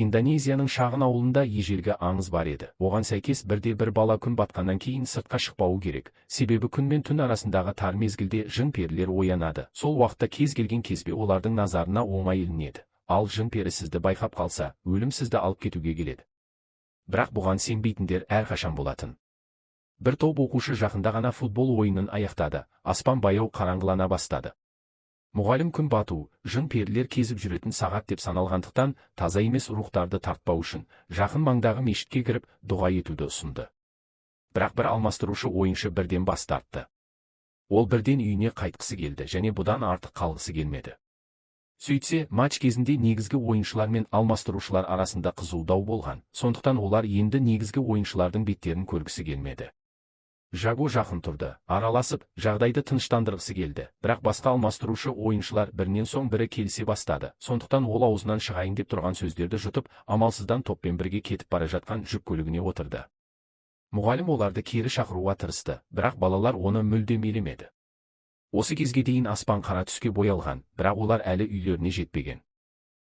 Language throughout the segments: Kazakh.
Индонезияның шағын ауылында ежелгі аңыз бар еді. Оған сәйкес, бірде бір бала күн батқаннан кейін сыртқа шықпауы керек. Себебі күн мен түн арасындағы тар мезгілде жын-перілер оянады. Сол уақытта кез келген кезбе олардың назарына оңай ілінеді. Ал жын-пері сізді байқап қалса, өлім сізді алып кетуге келеді. Бірақ бұған сенбейтіндер әрқашан болатын. Бір топ оқушы жақында ғана футбол ойынын аяқтады. Аспан баяу қараңғылана бастады. Мұғалім күн бату, жын-перілер кезіп жүретін сағат деп саналғандықтан, таза емес рухтарды тартпау үшін жақын маңдағы мешітке кіріп, дұға етуді ұсынды. Бірақ бір алмастырушы ойыншы бірден бас тартты. Ол бірден үйіне қайтқысы келді және бұдан артық қалғысы келмеді. Сөйтсе, матч кезінде негізгі ойыншылар мен алмастырушылар арасында қызу дау болған, сондықтан олар енді негізгі ойыншылардың беттерін көргісі келмеді. Жаго жақын тұрды, араласып, жағдайды тыныштандырғысы келді, бірақ басқа алмастырушы ойыншылар бірінен соң бірі келісе бастады, сондықтан ол аузынан шығайын деп тұрған сөздерді жұтып, амалсыздан топпен бірге кетіп бара жатқан жүк көлігіне отырды. Мұғалім оларды кері шақыруға тырысты, бірақ балалар оны мүлдем елемеді. Осы кезге дейін аспан қара түске боялған, бірақ олар әлі үйлеріне жетпеген.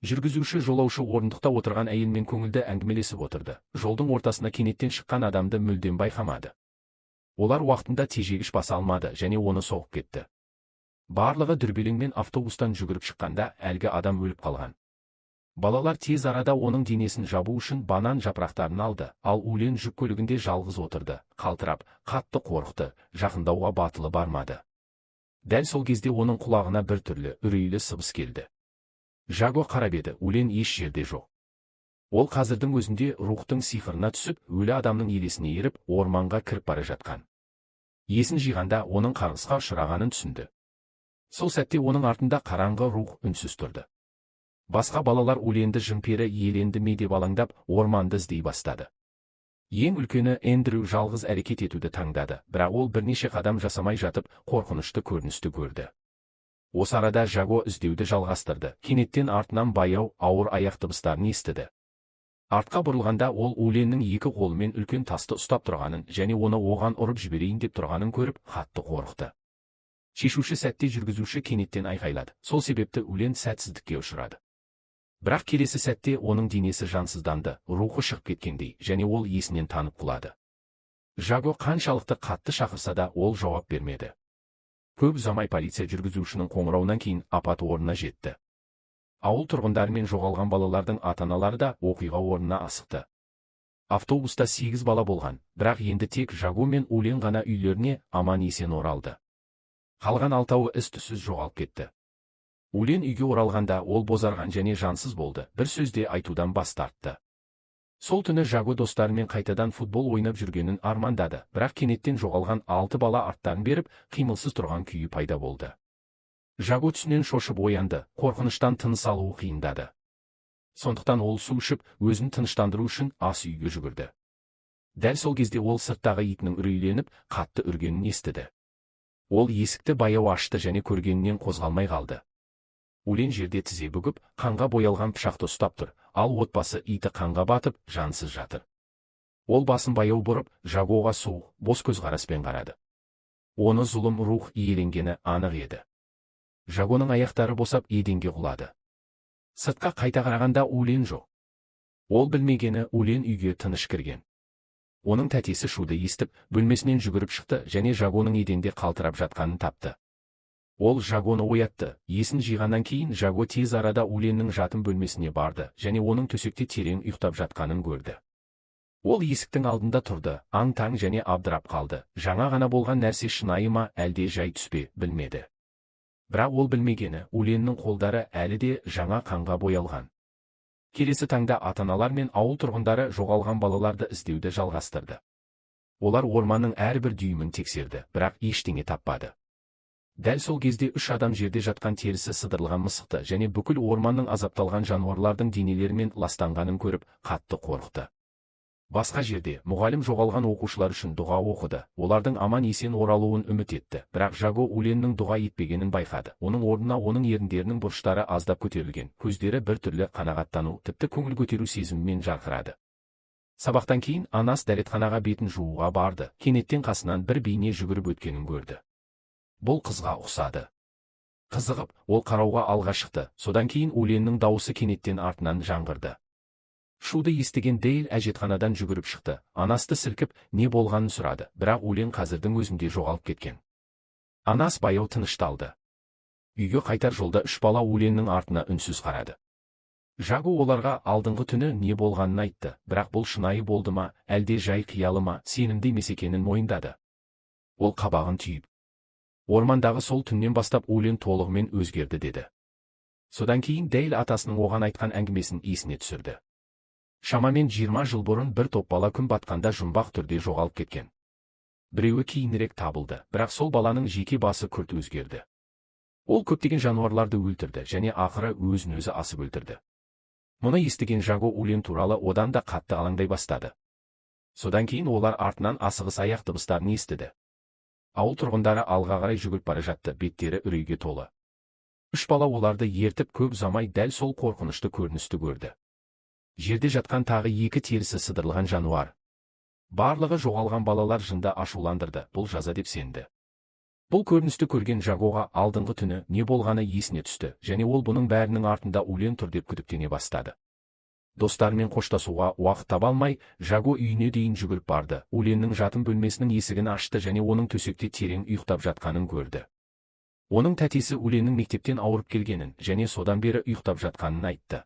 Жүргізуші жолаушы орындықта отырған әйелмен көңілді әңгімелесіп отырды. Жолдың ортасына кенеттен шыққан адамды мүлдем байқамады. Олар уақытында тежегіш баса алмады және оны соғып кетті. Барлығы дүрбелеңмен автобустан жүгіріп шыққанда, әлгі адам өліп қалған. Балалар тез арада оның денесін жабу үшін банан жапырақтарын алды, ал Улен жүк көлігінде жалғыз отырды, қалтырап, қатты қорықты, жақындауға батылы бармады. Дәл сол кезде оның құлағына бір түрлі, үрейлі сыбыс келді. Жаго қарап еді, Улен еш жерде жоқ. Ол қазірдің өзінде рухтың сиқырына түсіп, өлі адамның елесіне еріп, орманға кіріп бара жатқан. Есін жиғанда, оның қарғысқа ұшырағанын түсінді. Сол сәтте оның артында қараңғы рух үнсіз тұрды. Басқа балалар Уленді жын-пері иеленді ме деп алаңдап, орманды іздей бастады. Ең үлкені Эндрю жалғыз әрекет етуді таңдады, бірақ ол бірнеше қадам жасамай жатып, қорқынышты көріністі көрді. Осы арада Жаго іздеуді жалғастырды. Кенеттен артынан баяу, ауыр аяқ дыбыстарын естіді. Артқа бұрылғанда, ол Уленнің екі қолымен үлкен тасты ұстап тұрғанын және оны оған ұрып жіберейін деп тұрғанын көріп, қатты қорықты. Шешуші сәтте жүргізуші кенеттен айқайлады. Сол себепті Улен сәтсіздікке ұшырады. Бірақ келесі сәтте оның денесі жансызданды, рухы шығып кеткендей, және ол есінен танып құлады. Жаго қаншалықты қатты шақырса да, ол жауап бермеді. Көп ұзамай полиция жүргізушінің қоңырауынан кейін апат орнына жетті. Ауыл тұрғындары мен жоғалған балалардың ата-аналары да оқиға орнына асықты. Автобуста сегіз бала болған, бірақ енді тек Жаго мен Улен ғана үйлеріне аман есен оралды. Қалған алтауы із-түссіз жоғалып кетті. Улен үйге оралғанда, ол бозарған және жансыз болды, бір сөз де айтудан бас тартты. Сол түні Жаго достарымен қайтадан футбол ойнап жүргенін армандады, бірақ кенеттен жоғалған алты бала арттарын беріп, қимылсыз тұрған күйі пайда болды. Жаго түсінен шошып оянды, қорқыныштан тыныс алуы қиындады. Сондықтан ол су ішіп, өзін тыныштандыру үшін ас үйге жүгірді. Дәл сол кезде ол сырттағы итінің үрейленіп, қатты үргенін естіді. Ол есікті баяу ашты және көргенінен қозғалмай қалды. Улен жерде тізе бүгіп, қанға боялған пышақты ұстап тұр, ал отбасы иті қанға батып, жансыз жатыр. Ол басын баяу бұрып, Жагоға суық, бос көзқараспен қарады. Оны зұлым рух иеленгені анық еді. Жагоның аяқтары босап, еденге құлады. Сыртқа қайта қарағанда, Улен жоқ. Ол білмегені, Улен үйге тыныш кірген. Оның тәтесі шуды естіп, бөлмесінен жүгіріп шықты және Жагоның еденде қалтырап жатқанын тапты. Ол Жагоны оятты. Есін жиғаннан кейін Жаго тез арада Уленнің жатын бөлмесіне барды және оның төсекте терең ұйықтап жатқанын көрді. Ол есіктің алдында тұрды, аң-таң және абдырап қалды. Жаңа ғана болған нәрсе шынайы ма, әлде жай түс пе, білмеді. Бірақ ол білмегені, Уленнің қолдары әлі де жаңа қанға боялған. Келесі таңда ата-аналар мен ауыл тұрғындары жоғалған балаларды іздеуді жалғастырды. Олар орманның әрбір дюймін тексерді, бірақ ештеңе таппады. Дәл сол кезде үш адам жерде жатқан терісі сыдырылған мысықты және бүкіл орманның азапталған жануарлардың денелерімен ластанғанын көріп, қатты қорықты. Басқа жерде мұғалім жоғалған оқушылар үшін дұға оқыды, олардың аман есен оралуын үміт етті, бірақ Жаго Уленнің дұға етпегенін байқады. Оның орнына оның еріндерінің бұрыштары аздап көтерілген, көздері бір түрлі қанағаттану, тіпті көңіл көтеру сезімімен жарқырады. Сабақтан кейін Анас дәретханаға бетін жууға барды, кенеттен қасынан бір бейне жүгіріп өткенін көрді. Бұл қызға ұқсады. Қызығып, ол қарауға алға шықты, содан кейін Уленнің дауысы кенеттен артынан жаңғырды. Шуды естіген Дейл әжетханадан жүгіріп шықты, Анасты сілкіп, не болғанын сұрады, бірақ Улен қазірдің өзінде жоғалып кеткен. Анас баяу тынышталды. Үйге қайтар жолда үш бала Уленнің артына үнсіз қарады. Жаго оларға алдыңғы түні не болғанын айтты, бірақ бұл шынайы болды ма, әлде жай қиялы ма, сенімді емес екенін мойындады. Ол қабағын түйіп, ормандағы сол түннен бастап Улен толығымен өзгерді деді. Содан кейін Дейл атасының оған айтқан әңгімесін есіне түсірді. Шамамен 20 жыл бұрын бір топ бала күн батқанда жұмбақ түрде жоғалып кеткен. Біреуі кейінірек табылды, бірақ сол баланың жеке басы күрт өзгерді. Ол көптеген жануарларды өлтірді және ақыры өзін-өзі асып өлтірді. Мұны естіген Жаго Улен туралы одан да қатты алаңдай бастады. Содан кейін олар артынан асығыс аяқ дыбыстарын естіді. Ауыл тұрғындары алға қарай жүгіріп бара жатты, беттері үрейге толы. Үш бала оларды ертіп, көп ұзамай дәл сол қорқынышты көріністі көрді. Жерде жатқан тағы екі терісі сыдырылған жануар. Барлығы жоғалған балалар жынды ашуландырды, бұл жаза деп сенді. Бұл көріністі көрген Жагоға алдыңғы түні не болғаны есіне түсті, және ол бұның бәрінің артында Улен тұр деп күдіктене бастады. Достарымен қоштасуға уақыт таба алмай, Жаго үйіне дейін жүгіріп барды. Уленнің жатын бөлмесінің есігін ашты және оның төсекте терең ұйықтап жатқанын көрді. Оның тәтесі Уленнің мектептен ауырып келгенін және содан бері ұйықтап жатқанын айтты.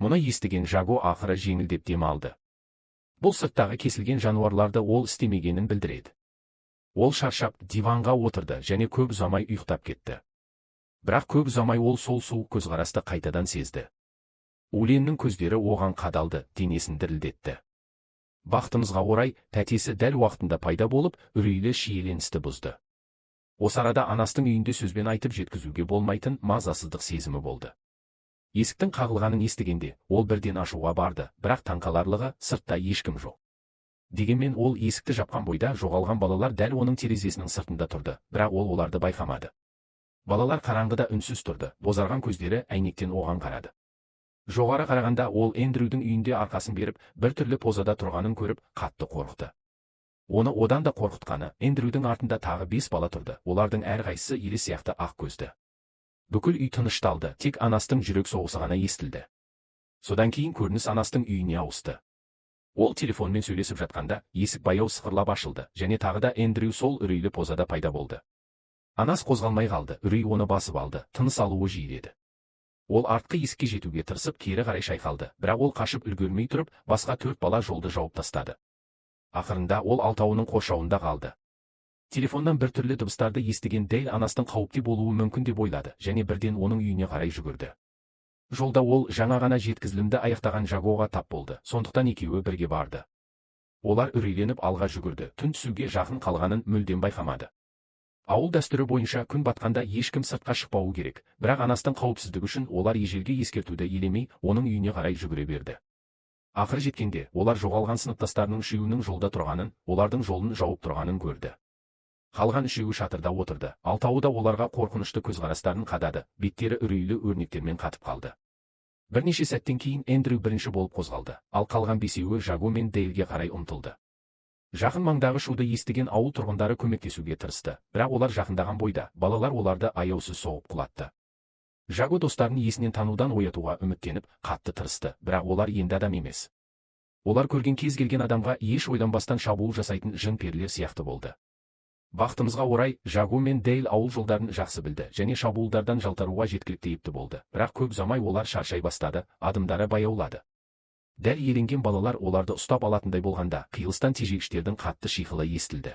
Мұны естіген Жаго ақыры жеңілдеп дем алды. Бұл сырттағы кесілген жануарларды ол істемегенін білдіреді. Ол шаршап диванға отырды және көп ұзамай ұйықтап кетті. Бірақ көп ұзамай ол сол суық көзқарасты қайтадан сезді. Уленнің көздері оған қадалды, денесін дірілдетті. Бақытымызға орай, тәтесі дәл уақытында пайда болып, үрейлі шиеленісті бұзды. Осы арада Анастың үйінде сөзбен айтып жеткізуге болмайтын мазасыздық сезімі болды. Есіктің қағылғанын естігенде, ол бірден ашуға барды, бірақ таңқаларлығы, сыртта ешкім жоқ. Дегенмен ол есікті жапқан бойда жоғалған балалар дәл оның терезесінің сыртында тұрды, бірақ ол оларды байқамады. Балалар қараңғыда үнсіз тұрды, бозарған көздері әйнектен оған қарады. Жоғары қарағанда ол Эндрюдің үйінде арқасын беріп, бір түрлі позада тұрғанын көріп, қатты қорықты. Оны одан да қорқытқаны, Эндрюдің артында тағы 5 бала тұрды, олардың әрқайсысы елес сияқты ақ көзді. Бүкіл үй тынышталды, тек Анастың жүрек соғысы ғана естілді. Содан кейін көрініс Анастың үйіне ауысты. Ол телефонмен сөйлесіп жатқанда, есік баяу сықырлап ашылды, және тағы да Эндрю сол үрейлі позада пайда болды. Анас қозғалмай қалды, үрей оны басып алды, тыныс алуы жиіледі. Ол артқы есікке жетуге тырысып, кері қарай шайқалды, бірақ ол қашып үлгермей тұрып, басқа 4 бала жолды жауып тастады. Ақырында ол алтауының қоршауында қалды. Телефоннан бір түрлі дыбыстарды естіген Дейл Анастың қауіпте болуы мүмкін деп ойлады, және бірден оның үйіне қарай жүгірді. Жолда ол жаңа ғана жеткізілімді аяқтаған Жагоға тап болды, сондықтан екеуі бірге барды. Олар үрейленіп алға жүгірді, түн түсуге жақын қалғанын мүлдем байқамады. Ауыл дәстүрі бойынша күн батқанда ешкім сыртқа шықпауы керек, бірақ Анастың қауіпсіздігі үшін олар ежелгі ескертуді елемей, оның үйіне қарай жүгіре берді. Ақыры жеткенде, олар жоғалған сыныптастарының үшеуінің жолда тұрғанын, олардың жолын жауып тұрғанын көрді. Қалған үшеуі шатырда отырды, алтауы да оларға қорқынышты көзқарастарын қадады, беттері үрейлі өрнектермен қатып қалды. Бірнеше сәттен кейін Эндрю бірінші болып қозғалды, ал қалған бесеуі Жаго мен Дейлге қарай ұмтылды. Жақын маңдағы шуды естіген ауыл тұрғындары көмектесуге тырысты, бірақ олар жақындаған бойда, балалар оларды аяусыз соғып құлатты. Жаго достарын есінен танудан оятуға үміттеніп, қатты тырысты, бірақ олар енді адам емес. Олар көрген кез келген адамға еш ойланбастан шабуыл жасайтын жын-перілер сияқты болды. Бақытымызға орай, Жаго мен Дейл ауыл жолдарын жақсы білді және шабуылдардан жалтаруға жеткілікті епті болды, бірақ көп ұзамай олар шаршай бастады, адымдары баяулады. Дәл иеленген балалар оларды ұстап алатындай болғанда, қиылыстан тежегіштердің қатты шиқылы естілді.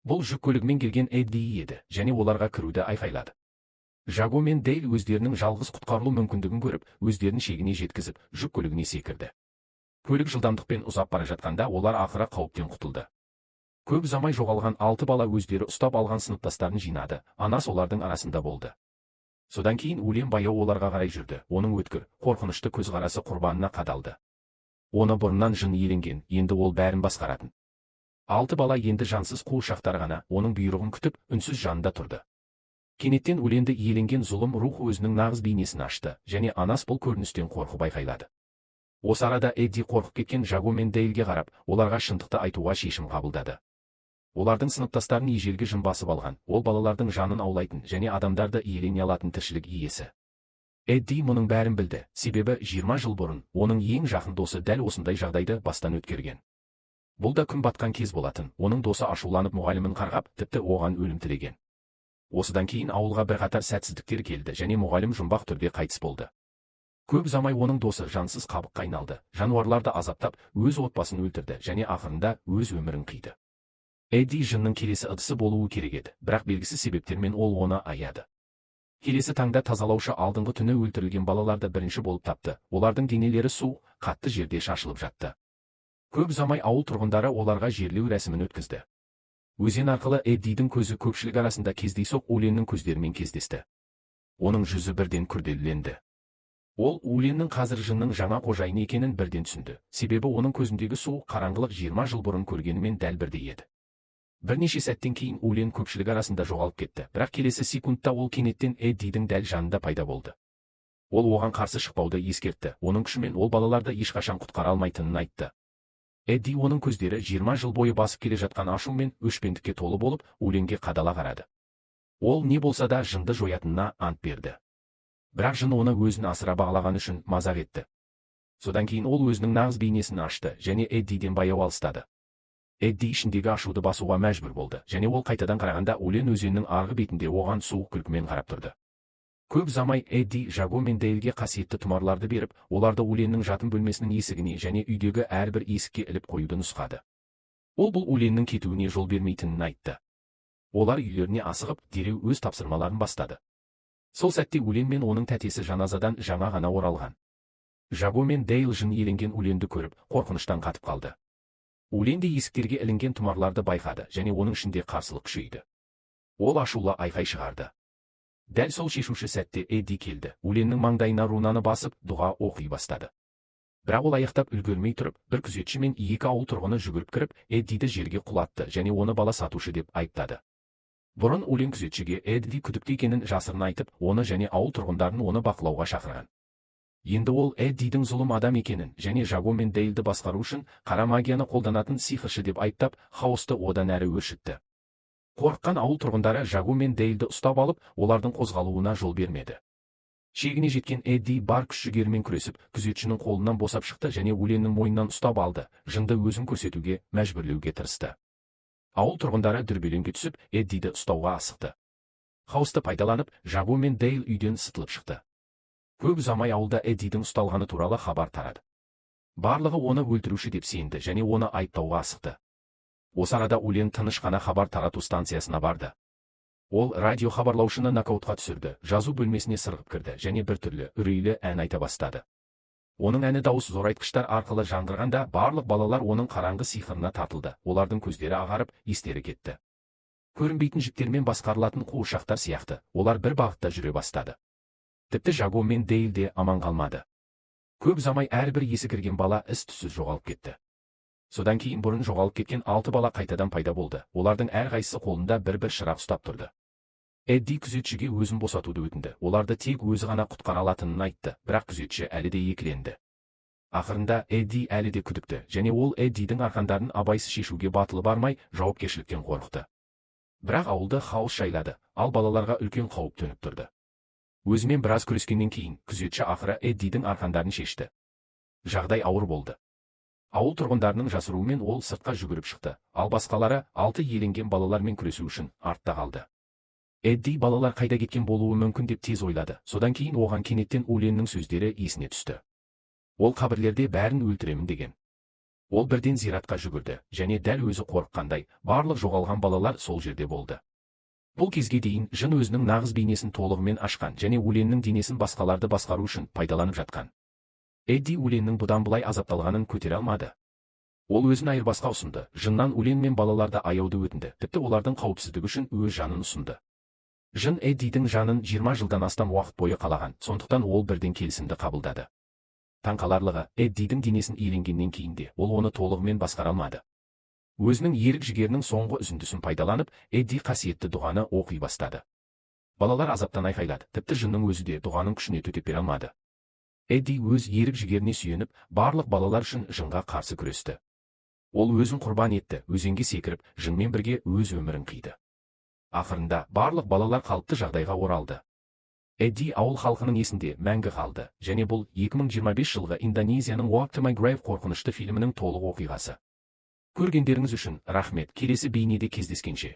Бұл жүк көлігімен келген Эдди еді және оларға кіруді айқайлады. Жаго мен Дейл өздерінің жалғыз құтқарылу мүмкіндігін көріп, өздерін шегіне жеткізіп, жүк көлігіне секірді. Көлік жылдамдықпен ұзап бара жатқанда олар ақыры қауіптен құтылды. Көп ұзамай жоғалған 6 бала өздері ұстап алған сыныптастарын жинады, Анас олардың арасында болды. Содан кейін Улен баяу оларға қарай жүрді, оның өткір, қорқынышты көзқарасы құрбанына қадалды. Оны бұрыннан жын иеленген, енді ол бәрін басқаратын. 6 бала енді жансыз қуыршақтар ғана, оның бұйрығын күтіп, үнсіз жанында тұрды. Кенеттен Уленді иеленген зұлым рух өзінің нағыз бейнесін ашты, және Анас бұл көріністен қорқып айқайлады. Осы арада Эдди қорқып кеткен Жаго мен Дейлге қарап, оларға шындықты айтуға шешім қабылдады. Олардың сыныптастарын ежелгі жын басып алған, ол балалардың жанын аулайтын және адамдарды иелене алатын тіршілік иесі. Эдди мұның бәрін білді, себебі 20 жыл бұрын оның ең жақын досы дәл осындай жағдайды бастан өткерген. Бұл да күн батқан кез болатын, оның досы ашуланып мұғалімін қарғап, тіпті оған өлім тілеген. Осыдан кейін ауылға бірқатар сәтсіздіктер келді және мұғалім жұмбақ түрде қайтыс болды. Көп ұзамай оның досы жансыз қабыққа айналды, жануарларды азаптап, өз отбасын өлтірді және ақырында өз өмірін қиды. Эдди жынның келесі ыдысы болуы керек еді, бірақ белгісіз себептермен ол оны аяды. Келесі таңда тазалаушы алдыңғы түні өлтірілген балаларды бірінші болып тапты, олардың денелері су, қатты жерде шашылып жатты. Көп ұзамай ауыл тұрғындары оларға жерлеу рәсімін өткізді. Өзен арқылы Эддидің көзі көпшілік арасында кездейсоқ Уленнің көздерімен кездесті. Оның жүзі бірден күрделіленді. Ол Уленнің қазір жынның жаңа қожайыны екенін бірден түсінді, себебі оның көзіндегі суық қараңғылық 20 жыл бұрын көргенімен дәл бірдей еді. Бірнеше сәттен кейін Улен көпшілік арасында жоғалып кетті, бірақ келесі секундта ол кенеттен Эддидің дәл жанында пайда болды. Ол оған қарсы шықпауды ескертті, оның күшімен ол балаларды ешқашан құтқара алмайтынын айтты. Эдди оның көздері 20 жыл бойы басып келе жатқан ашу мен өшпендікке толы болып, Уленге қадала қарады. Ол не болса да жынды жоятынына ант берді. Бірақ жын оны өзін асыра бағалаған үшін мазақ етті. Содан кейін ол өзінің нағыз бейнесін ашты және Эддиден баяу алыстады. Эдди ішіндегі ашуды басуға мәжбүр болды, және ол қайтадан қарағанда Улен өзеннің арғы бетінде оған суық күлкімен қарап тұрды. Көп ұзамай Эдди Жаго мен Дейлге қасиетті тұмарларды беріп, оларды Уленнің жатын бөлмесінің есігіне және үйдегі әрбір есікке іліп қоюды нұсқады. Ол бұл Уленнің кетуіне жол бермейтінін айтты. Олар үйлеріне асығып, дереу өз тапсырмаларын бастады. Сол сәтте Улен мен оның тәтесі жаназадан жаңа ғана оралған. Жаго мен Дейл жын иеленген Уленді көріп, қорқыныштан қатып қалды. Улен де есіктерге ілінген тұмарларды байқады және оның ішінде қарсылық күшейді. Ол ашулы айқай шығарды. Дәл сол шешуші сәтте Эдди келді. Уленнің маңдайына рунаны басып, дұға оқи бастады. Бірақ ол аяқтап үлгермей тұрып, бір күзетші мен екі ауыл тұрғыны жүгіріп кіріп, Эддиді жерге құлатты және оны бала сатушы деп айыптады. Бұрын Улен күзетшіге Эдди күдікті екенін жасырын айтып, оны және ауыл тұрғындарын оны бақылауға шақырған. Енді ол Эддидің зұлым адам екенін және Жаго мен Дейлді басқару үшін қара магияны қолданатын сиқыршы деп айыптап, хаосты одан әрі өршітті. Қорыққан ауыл тұрғындары Жаго мен Дейлді ұстап алып, олардың қозғалуына жол бермеді. Шегіне жеткен Эдди бар күш-жігерімен күресіп, күзетшінің қолынан босап шықты және Уленнің мойнынан ұстап алды, жынды өзін көрсетуге мәжбүрлеуге тырысты. Ауыл тұрғындары дүрбелеңге түсіп, Эддиді ұстауға асықты. Хаосты пайдаланып, Жаго мен Дейл үйден сытылып шықты. Көп ұзамай ауылда Эддидің ұсталғаны туралы хабар тарады. Барлығы оны өлтіруші деп сенді және оны айыптауға асықты. Осы арада Улен тыныш қана хабар тарату станциясына барды. Ол радио хабарлаушыны нокаутқа түсірді, жазу бөлмесіне сырғып кірді және біртүрлі үрейлі ән айта бастады. Оның әні дауыс зорайтқыштар арқылы жаңғырғанда барлық балалар оның қараңғы сиқырына тартылды, олардың көздері ағарып, естері кетті. Көрінбейтін жіптермен басқарылатын қуыршақтар сияқты, олар бір бағытта жүре бастады. Тіпті Жаго мен Дейл де аман қалмады. Көп ұзамай әрбір есі кірген бала із-түссіз жоғалып кетті. Содан кейін бұрын жоғалып кеткен 6 бала қайтадан пайда болды. Олардың әрқайсысы қолында бір-бір шырақ ұстап тұрды. Эдди күзетшіге өзін босатуды өтінді. Оларды тек өзі ғана құтқара алатынын айтты, бірақ күзетші әлі де екіленді. Ақырында Эдди әлі де күдікті, және ол Эддидің арқандарын абайсыз шешуге батылы бармай, жауапкершіліктен қорықты. Бірақ ауылды хаос жайлады, ал балаларға үлкен қауіп төніп тұрды. Өзімен біраз күрескеннен кейін күзетші ақыры Эддидің арқандарын шешті. Жағдай ауыр болды. Ауыл тұрғындарының жасыруымен ол сыртқа жүгіріп шықты, ал басқалары 6 иеленген балалармен күресу үшін артта қалды. Эдди балалар қайда кеткен болуы мүмкін деп тез ойлады. Содан кейін оған кенеттен Уленнің сөздері есіне түсті. Ол қабірлерде бәрін өлтіремін деген. Ол бірден зиратқа жүгірді және дәл өзі қорыққандай, барлық жоғалған балалар сол жерде болды. Бұл кезге дейін жын өзінің нағыз бейнесін толығымен ашқан және Уленнің денесін басқаларды басқару үшін пайдаланып жатқан. Эдди Уленнің бұдан былай азапталғанын көтере алмады. Ол өзін айырбасқа ұсынды, жыннан Улен мен балаларды аяуды өтінді, тіпті олардың қауіпсіздігі үшін өз жанын ұсынды. Жын Эддидің жанын 20 жылдан астам уақыт бойы қалаған, сондықтан ол бірден келісімді қабылдады. Таңқаларлығы, Эддидің денесін иеленгеннен кейін де ол оны толығымен басқара алмады. Өзінің ерік-жігерінің соңғы үзіндісін пайдаланып, Эдди қасиетті дұғаны оқи бастады. Балалар азаптан айқайлады, тіпті жынның өзі де дұғаның күшіне төтеп бере алмады. Эдди өз ерік-жігеріне сүйеніп, барлық балалар үшін жынға қарсы күресті. Ол өзін құрбан етті, өзенге секіріп, жынмен бірге өз өмірін қиды. Ақырында барлық балалар қалыпты жағдайға оралды. Эдди ауыл халқының есінде мәңгі қалды. Және бұл 2025 жылғы Индонезияның Walk to My Grave қорқынышты фильмінің толық оқиғасы. Көргендеріңіз үшін рахмет. Келесі бейнеде кездескенше.